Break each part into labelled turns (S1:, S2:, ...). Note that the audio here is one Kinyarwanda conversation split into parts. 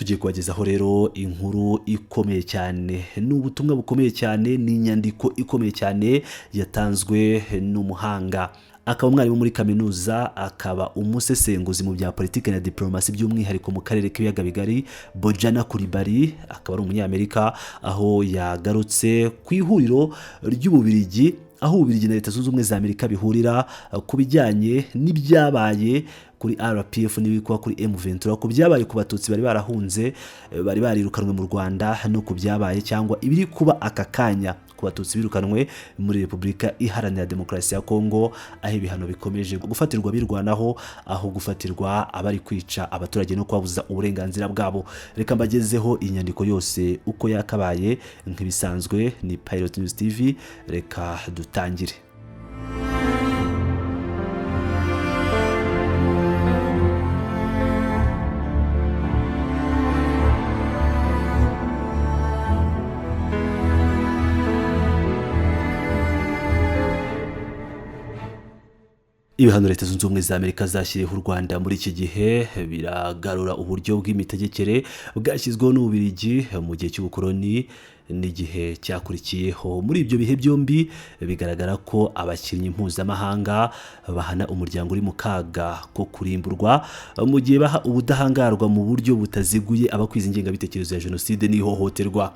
S1: Tugiye kubagezaho rero inkuru ikomeye cyane, ni ubutumwa bukomeye cyane, ni inyandiko ikomeye cyane yatanzwe n'umuhanga, akaba umwarimu muri kaminuza, akaba umusesenguzi mu bya politiki na diplomasi, by'umwihariko mu karere k'ibiyaga bigari, Bojana Coulibaly, akaba ari umunyamerika, aho yagarutse ku ihuriro ry'Ububirigi, aho Ububirigi na Leta Zunze Ubumwe za Amerika bihurira ku bijyanye n'ibyabaye kuri RPF n'ibikuba kuri M23, ku byabaye ku Batutsi bari barahunze, bari barirukanwe mu Rwanda, no ku byabaye cyangwa ibiri kuba aka kanya ku Batutsi birukanwe muri Repubulika Iharanira Demokarasi ya Kongo, aho ibihano bikomeje gufatirwa birwanaho aho gufatirwa abari kwica abaturage no kubabuza uburenganzira bwabo. Reka mbagezeho inyandiko yose uko yakabaye. Nk'ibisanzwe ni Pilot News TV, reka dutangire. Ibihano Leta Zunze Ubumwe za Amerika zashyiriyeho u Rwanda muri iki gihe biragarura uburyo bw'imitegekere bwashyizweho n'Ububirigi mu gihe cy'ubukoloni n'igihe cyakurikiyeho. Muri ibyo bihe byombi bigaragara ko abakinnyi mpuzamahanga bahana umuryango uri mu kaga ko kurimburwa, mu gihe baha ubudahangarwa mu buryo butaziguye abakwiza ingengabitekerezo ya jenoside n'ihohoterwa.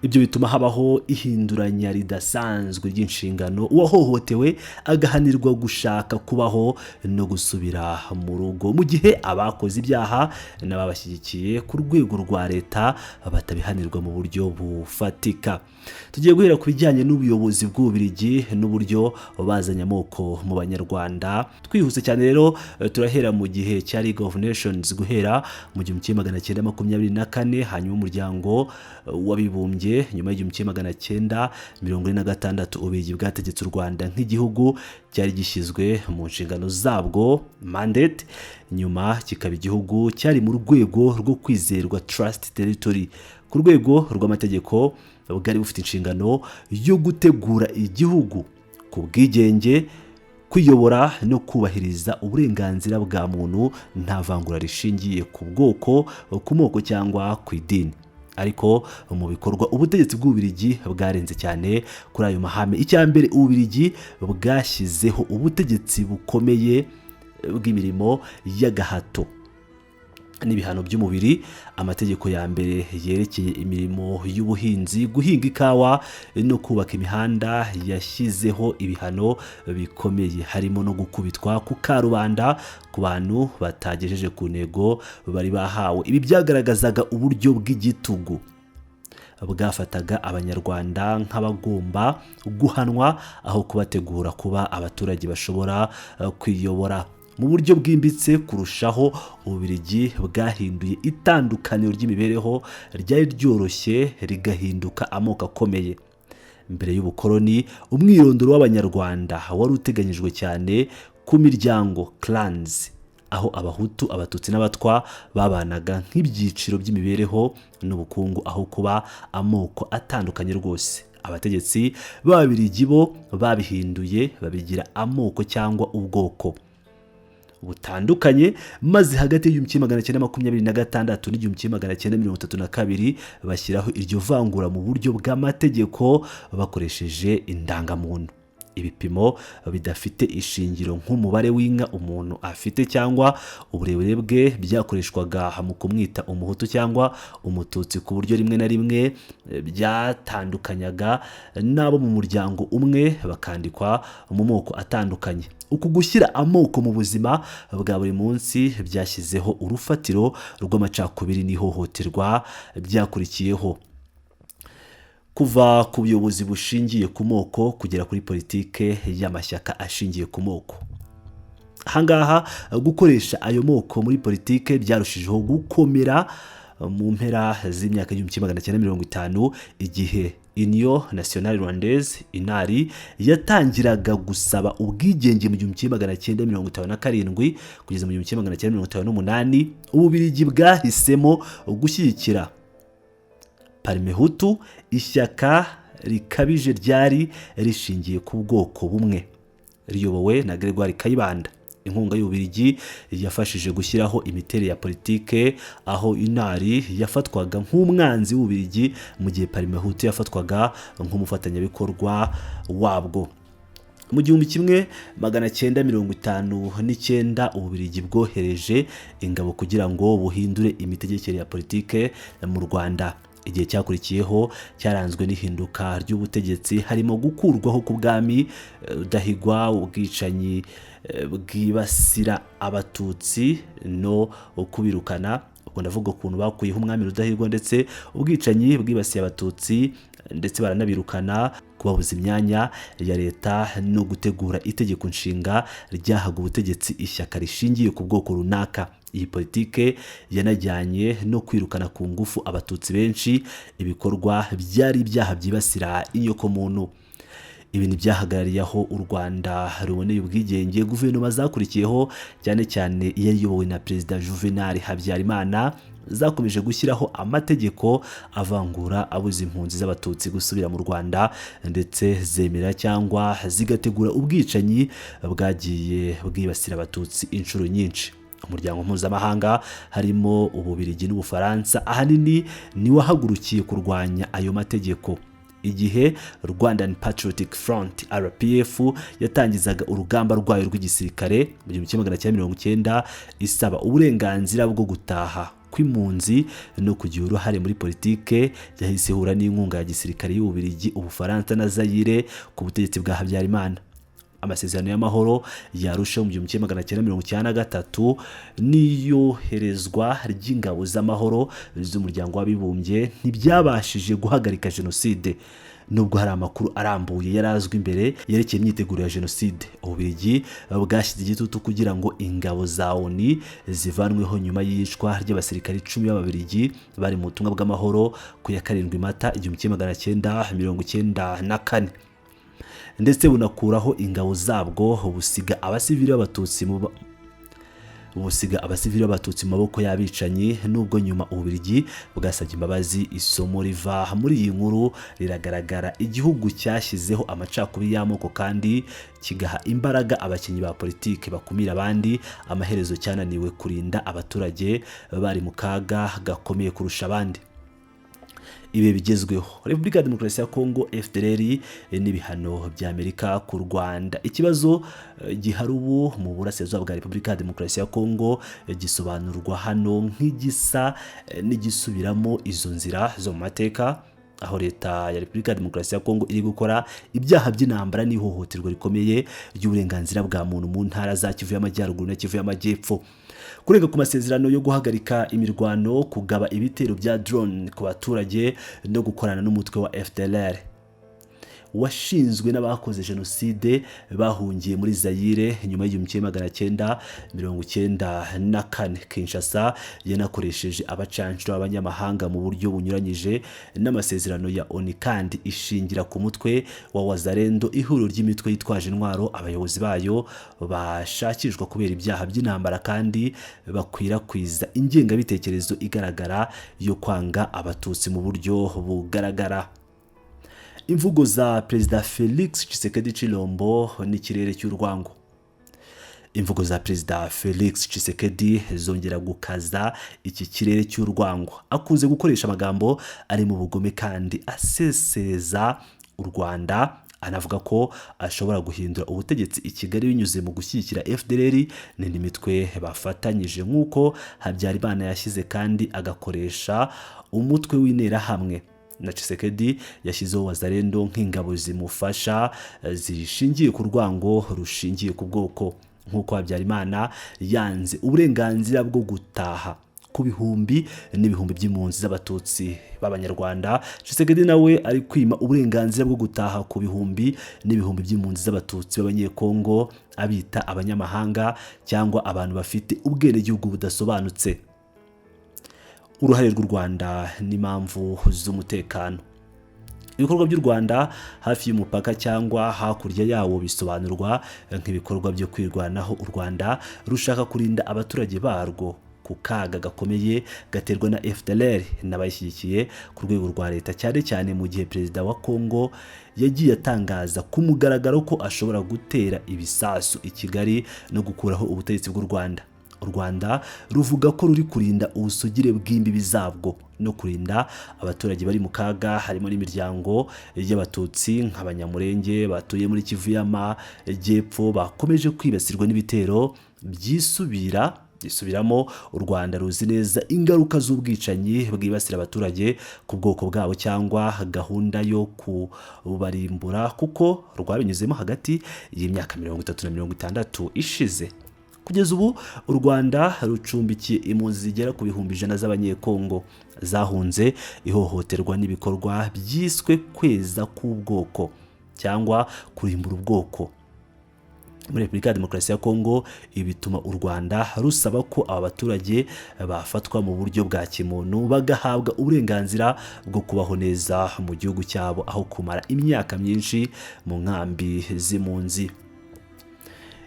S1: Ibyo bituma habaho ihinduranya ridasanzwe ry'inshingano, uwahohotewe agahanirwa gushaka kubaho no gusubira mu rugo, mu gihe abakoze ibyaha n'ababashyigikiye ku rwego rwa leta batabihanirwa mu buryo bufatika. Tugiye guhera ku bijyanye n'ubuyobozi bw'Ububirigi n'uburyo bazanye amoko mu Banyarwanda. Twihuse cyane rero, turahera mu gihe cya League of Nations, guhera mu 1924, hanyuma Umuryango w'Abibumbye nyuma y'1946. Ububirigi bwategetse u Rwanda nk'igihugu cyari gishyizwe mu nshingano zabwo, mandate, nyuma kikaba igihugu cyari mu rwego rwo kwizerwa, trust territory. Ku rwego rw'amategeko bwari bufite inshingano yo gutegura igihugu ku bwigenge, kwiyobora no kubahiriza uburenganzira bwa muntu nta vangura rishingiye ku bwoko, ku moko cyangwa ku idini. Ariko mu bikorwa ubutegetsi bw'Ububirigi bwarenze cyane kuri ayo mahame. Icya mbere, Ububirigi bwashyizeho ubutegetsi bukomeye bw'imirimo y'agahato n'ibihano by'umubiri. Amategeko ya mbere yerekeye imirimo y'ubuhinzi, guhinga ikawa no kubaka imihanda, yashyizeho ibihano bikomeye, harimo no gukubitwa ku karubanda ku bantu batagejeje ku ntego bari bahawe. Ibi byagaragazaga uburyo bw'igitugu bwafataga Abanyarwanda nk'abagomba guhanwa aho kubategura kuba abaturage bashobora kwiyobora. Mu buryo bwimbitse kurushaho, Ububirigi bwahinduye itandukaniro ry'imibereho ryari ryoroshye rigahinduka amoko akomeye. Mbere y'ubukoloni, umwirondoro w'Abanyarwanda wari uteganyijwe cyane ku miryango, clans, aho Abahutu, Abatutsi n'Abatwa babanaga nk'ibyiciro by'imibereho n'ubukungu aho kuba amoko atandukanye rwose. Abategetsi b'Ababirigi bo babihinduye, babigira amoko cyangwa ubwoko butandukanye, maze hagati y'1926 n'1932 bashyiraho iryo vangura mu buryo bw'amategeko bakoresheje indangamuntu. Ibipimo bidafite ishingiro nk'umubare w'inka umuntu afite cyangwa uburebure bwe byakoreshwaga mu kumwita Umuhutu cyangwa Umututsi, ku buryo rimwe na rimwe byatandukanyaga n'abo mu muryango umwe bakandikwa mu moko atandukanye. Uku gushyira amoko mu buzima bwa buri munsi byashyizeho urufatiro rw'amacakubiri n'ihohoterwa byakurikiyeho. Kuva ku buyobozi bushingiye ku moko kugera kuri politike y'amashyaka ashingiye ku moko, ahangaha gukoresha ayo moko muri politike byarushijeho gukomera mu mpera z'imyaka 1950, igihe Union Nationale Rwandaise, UNAR, yatangiraga gusaba ubwigenge mu 1957 kugeza mu 1958. Ububirigi bwahisemo gushyigikira Parmehutu, ishyaka rikabije ryari rishingiye ku bwoko bumwe, riyobowe na Gregoire Kayibanda. Inkunga y'Ububiligi yafashije gushyiraho imiterere ya politike aho UNAR yafatwaga nk'umwanzi w'Ububiligi, mu gihe Parmehutu yafatwaga nk'umufatanyabikorwa wabwo. Mu 1959, Ububiligi bwohereje ingabo kugira ngo buhindure imitegekere ya politike mu Rwanda. Igihe cyakurikiyeho cyaranzwe n'ihinduka ry'ubutegetsi, harimo gukurwaho ku bwami Rudahigwa, ubwicanyi bwibasira Abatutsi no kubirukana. Ubwo ndavuga ukuntu bakuyeho umwami Rudahigwa, ndetse ubwicanyi bwibasiye Abatutsi, ndetse baranabirukana, kubabuza imyanya ya leta no gutegura itegeko nshinga ryahaga ubutegetsi ishyaka rishingiye ku bwoko runaka. Iyi politike yanajyanye no kwirukana ku ngufu Abatutsi benshi, ibikorwa byari ibyaha byibasira inyokomuntu. Ibi ntibyahagarariye aho u Rwanda ruboneye ubwigenge. Guverinoma zakurikiyeho, cyane cyane iyari iyobowe na Perezida Juvenal Habyarimana, zakomeje gushyiraho amategeko avangura, abuza impunzi z'Abatutsi gusubira mu Rwanda, ndetse zemera cyangwa zigategura ubwicanyi bwagiye bwibasira Abatutsi inshuro nyinshi. Umuryango mpuzamahanga, harimo Ububiligi n'Ubufaransa ahanini, niwo wahagurukiye kurwanya ayo mategeko. Igihe Rwandan Patriotic Front, RPF, yatangizaga urugamba rwayo rw'igisirikare mu 1990, isaba uburenganzira bwo gutaha kw'impunzi no kugira uruhare muri politike, yahise ihura n'inkunga ya gisirikare y'Ububiligi, Ubufaransa na Zayire ku butegetsi bwa Habyarimana. Amasezerano y'amahoro y'Arusha mu 1993 n'iyoherezwa ry'ingabo z'amahoro z'Umuryango w'Abibumbye ntibyabashije guhagarika jenoside, nubwo hari amakuru arambuye yari azwi imbere yerekeye imyiteguro ya jenoside. Ububiligi bwashyize igitutu kugira ngo ingabo za ONU zivanweho nyuma y'iyicwa ry'abasirikare 10 b'Ababiligi bari mu butumwa bw'amahoro ku ya 7 Mata 1994, ndetse bunakuraho ingabo zabwo, busiga abasivili b'Abatutsi mu maboko y'abicanyi, nubwo nyuma Ububiligi bwasabye imbabazi. Isomo riva muri iyi nkuru riragaragara: igihugu cyashyizeho amacakubiri y'amoko kandi kigaha imbaraga abakinnyi ba politiki bakumira abandi, amaherezo cyananiwe kurinda abaturage bari mu kaga gakomeye kurusha abandi. Ibihe bigezweho: Repubulika ya Demokarasi ya Kongo, FDLR n'ibihano bya Amerika ku Rwanda. Ikibazo gihari ubu mu burasirazuba bwa Repubulika ya Demokarasi ya Kongo gisobanurwa hano nk'igisa n'igisubiramo izo nzira zo mu mateka, aho leta ya Repubulika ya Demokarasi ya Kongo iri gukora ibyaha by'intambara n'ihohoterwa rikomeye ry'uburenganzira bwa muntu mu ntara za Kivu y'Amajyaruguru na Kivu y'Amajyepfo, kurenga ku masezerano yo guhagarika imirwano, kugaba ibitero bya drone ku baturage no gukorana n'umutwe wa FDLR washinzwe n'abakoze jenoside bahungiye muri Zayire nyuma y'1994. Kinshasa yanakoresheje abacanshuro b'abanyamahanga mu buryo bunyuranyije n'amasezerano ya ONU, kandi ishingira ku mutwe wa Wazalendo, ihuriro ry'imitwe yitwaje intwaro abayobozi bayo bashakishwa kubera ibyaha by'intambara kandi bakwirakwiza ingengabitekerezo igaragara yo kwanga Abatutsi mu buryo bugaragara. Imvugo za Perezida Felix Tshisekedi Chilombo n'ikirere cy'urwango. Imvugo za Perezida Felix Tshisekedi zongera gukaza iki kirere cy'urwango. Akunze gukoresha amagambo ari mu bugome kandi asesereza u Rwanda, anavuga ko ashobora guhindura ubutegetsi i Kigali binyuze mu gushyigikira FDLR n'indi mitwe bafatanyije, nk'uko Habyarimana yashyize kandi agakoresha umutwe w'Interahamwe. Na Tshisekedi yashyizeho Wazalendo nk'ingabo zimufasha zishingiye ku rwango rushingiye ku bwoko. Nk'uko Habyarimana yanze uburenganzira bwo gutaha ku bihumbi n'ibihumbi by'impunzi z'Abatutsi b'Abanyarwanda, Tshisekedi nawe ari kwima uburenganzira bwo gutaha ku bihumbi n'ibihumbi by'impunzi z'Abatutsi b'Abanyekongo, abita abanyamahanga cyangwa abantu bafite ubwenegihugu budasobanutse. Uruhare rw'u Rwanda n'impamvu z'umutekano. Ibikorwa by'u Rwanda hafi y'umupaka cyangwa hakurya yawo bisobanurwa nk'ibikorwa byo kwirwanaho. U Rwanda rushaka kurinda abaturage barwo. Ku kaga gakomeye gaterwa na FDLR n'abayishyigikiye ku rwego rwa leta, cyane cyane mu gihe perezida wa Congo yagiye atangaza ku mugaragaro ko ashobora gutera ibisasu i Kigali no gukuraho ubutegetsi bw'u Rwanda. U Rwanda ruvuga ko ruri kurinda ubusugire bw'imbibi zabwo no kurinda abaturage bari mu kaga, harimo n'imiryango y'Abatutsi nk'Abanyamurenge batuye muri Kivu y'Amajyepfo bakomeje kwibasirwa n'ibitero byisubira byisubiramo. U Rwanda ruzi neza ingaruka z'ubwicanyi bwibasira abaturage ku bwoko bwabo cyangwa gahunda yo kubarimbura, kuko rwabinyuzemo hagati y'imyaka 30 na 60 ishize. Kugeza ubu u Rwanda rucumbikiye impunzi zigera ku 100,000 z'Abanyekongo zahunze ihohoterwa n'ibikorwa byiswe kweza k'ubwoko cyangwa kurimbura ubwoko muri Repubulika ya Demokarasi ya Kongo. Ibi bituma u Rwanda rusaba ko aba baturage bafatwa mu buryo bwa kimuntu, bagahabwa uburenganzira bwo kubaho neza mu gihugu cyabo aho kumara imyaka myinshi mu nkambi z'impunzi.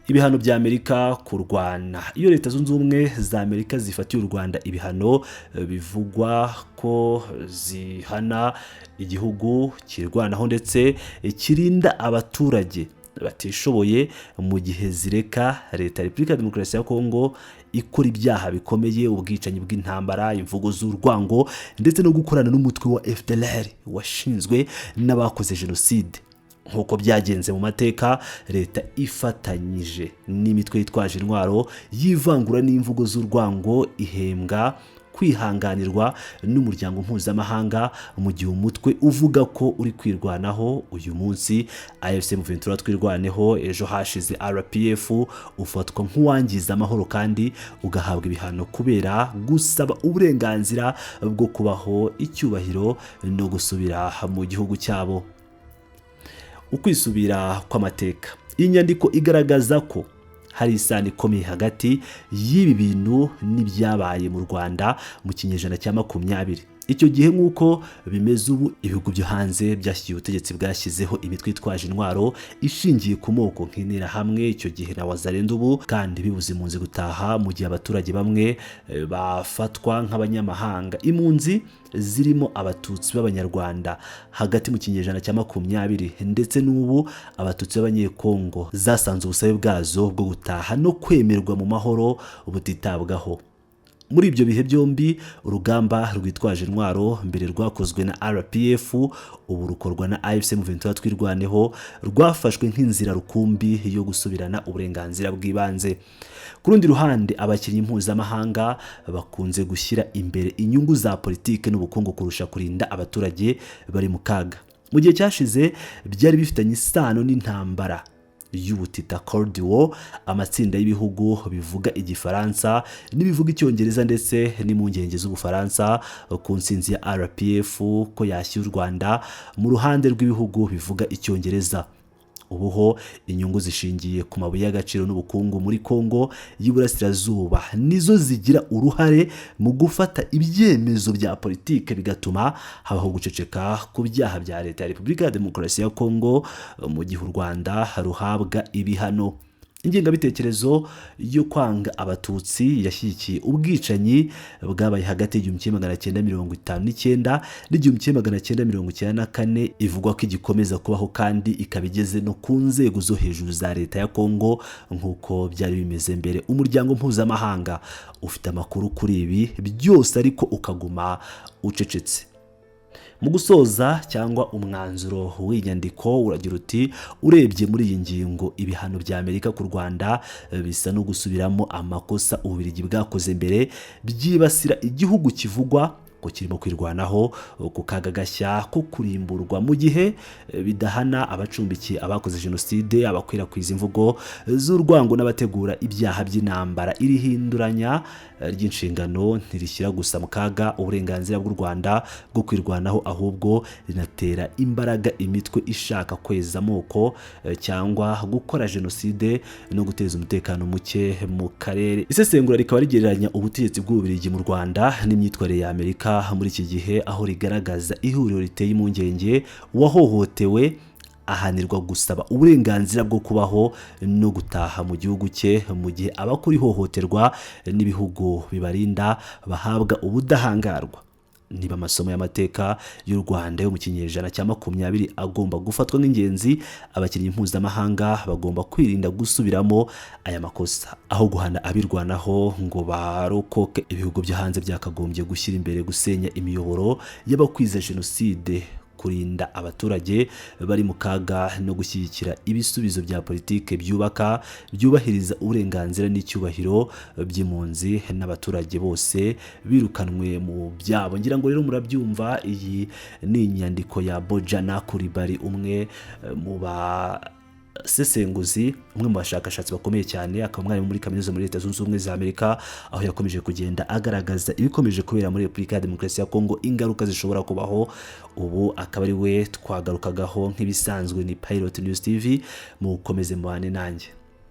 S1: Ibihano bya Amerika ku Rwanda. Iyo Leta Zunze Ubumwe za Amerika zifatiye u Rwanda ibihano, bivugwa ko zihana igihugu kirwanaho ndetse kirinda abaturage batishoboye, mu gihe zireka Leta ya Repubulika ya Demokarasi ya Kongo ikora ibyaha bikomeye, ubwicanyi bw'intambara, imvugo z'urwango ndetse no gukorana n'umutwe wa FDLR washinzwe n'abakoze jenoside. Nk'uko byagenze mu mateka, leta ifatanyije n'imitwe yitwaje intwaro y'ivangura n'imvugo z'urwango ihembwa kwihanganirwa n'umuryango mpuzamahanga, mu gihe umutwe uvuga ko uri kwirwanaho, uyu munsi AFC M23 Twirwaneho, ejo hashize RPF, ufatwa nk'uwangiza amahoro kandi ugahabwa ibihano kubera gusaba uburenganzira bwo kubaho, icyubahiro no gusubira mu gihugu cyabo. Ukwisubira kw'amateka. Iyi nyandiko igaragaza ko hari isano ikomeye hagati y'ibi bintu n'ibyabaye mu Rwanda mu kinyejana cya 20. Icyo gihe, nk'uko bimeze ubu, ibihugu byo hanze byashyigikiye ubutegetsi bwashyizeho imitwe itwaje intwaro ishingiye ku moko nk'Interahamwe icyo gihe na Wazalendo ubu, kandi bibuza impunzi gutaha, mu gihe abaturage bamwe bafatwa nk'abanyamahanga. Impunzi zirimo Abatutsi b'Abanyarwanda hagati mu kinyejana cya 20 ndetse n'ubu Abatutsi b'Abanyekongo zasanze ubusabe bwazo bwo gutaha no kwemerwa mu mahoro butitabwaho. Muri ibyo bihe byombi, urugamba rwitwaje intwaro, mbere rwakozwe na RPF, ubu rukorwa na AFC M23 Twirwaneho, rwafashwe nk'inzira rukumbi yo gusubirana uburenganzira bw'ibanze. Ku rundi ruhande, abakinnyi mpuzamahanga bakunze gushyira imbere inyungu za politiki n'ubukungu kurusha kurinda abaturage bari mu kaga. Mu gihe cyashize byari bifitanye isano n'intambara y'ubutita, Cold War, amatsinda y'ibihugu bivuga Igifaransa n'ibivuga Icyongereza, ndetse n'impungenge z'Ubufaransa ku nsinzi ya RPF ko yashyira u Rwanda mu ruhande rw'ibihugu bivuga Icyongereza. Ubu ho inyungu zishingiye ku mabuye y'agaciro n'ubukungu muri Kongo y'Iburasirazuba nizo zigira uruhare mu gufata ibyemezo bya politike, bigatuma habaho guceceka ku byaha bya Leta ya Repubulika ya Demokarasi ya Kongo mu gihe u Rwanda ruhabwa ibihano. Ingengabitekerezo yo kwanga Abatutsi yashyigikiye ubwicanyi bwabaye hagati y'1959 n'1994 ivugwa ko igikomeza kubaho kandi ikaba igeze no ku nzego zo hejuru za Leta ya Kongo nk'uko byari bimeze mbere. Umuryango mpuzamahanga ufite amakuru kuri ibi byose ariko ukaguma ucecetse. Mu gusoza cyangwa umwanzuro w'inyandiko uragira uti: "Urebye muri iyi ngingo, ibihano bya Amerika ku Rwanda bisa no gusubiramo amakosa Ububiligi bwakoze mbere, byibasira igihugu kivugwa ko kirimo kwirwanaho ku kaga gashya ko kurimburwa, mu gihe bidahana abacumbikiye abakoze jenoside, abakwirakwiza imvugo z'urwango n'abategura ibyaha by'intambara. Iri hinduranya ry'inshingano ntirishyira gusa mu kaga uburenganzira bw'u Rwanda bwo kwirwanaho, ahubwo rinatera imbaraga imitwe ishaka kweza amoko cyangwa gukora jenoside no guteza umutekano muke mu karere." Isesengura rikaba rigereranya ubutegetsi bw'Ububiligi mu Rwanda n'imyitwarire ya Amerika muri iki gihe, aho rigaragaza ihuriro riteye impungenge: uwahohotewe Ahanirwa gusaba uburenganzira bwo kubaho no gutaha mu gihugu cye, mu gihe abakora ihohoterwa n'ibihugu bibarinda bahabwa ubudahangarwa. Niba amasomo y'amateka y'u Rwanda yo mu kinyejana cya 20 agomba gufatwa nk'ingenzi, abakinnyi mpuzamahanga bagomba kwirinda gusubiramo aya makosa. Aho guhana abirwanaho ngo barokoke, ibihugu byo hanze byakagombye gushyira imbere gusenya imiyoboro y'abakwiza jenoside, kurinda abaturage bari mu kaga no gushyigikira ibisubizo bya politike byubaka, byubahiriza uburenganzira n'icyubahiro by'impunzi n'abaturage bose birukanwe mu byabo. Ngira ngo rero murabyumva, iyi ni inyandiko ya Bojana Coulibaly, umwe mu basesenguzi, umwe mu bashakashatsi bakomeye cyane, akaba umwarimu muri kaminuza muri Leta Zunze Ubumwe za Amerika, aho yakomeje kugenda agaragaza ibikomeje kubera muri Repubulika ya Demokarasi ya Kongo, ingaruka zishobora kubaho. Ubu akaba ari we twagarukagaho. Nk'ibisanzwe ni Pilot News TV, mukomeze mubane nanjye.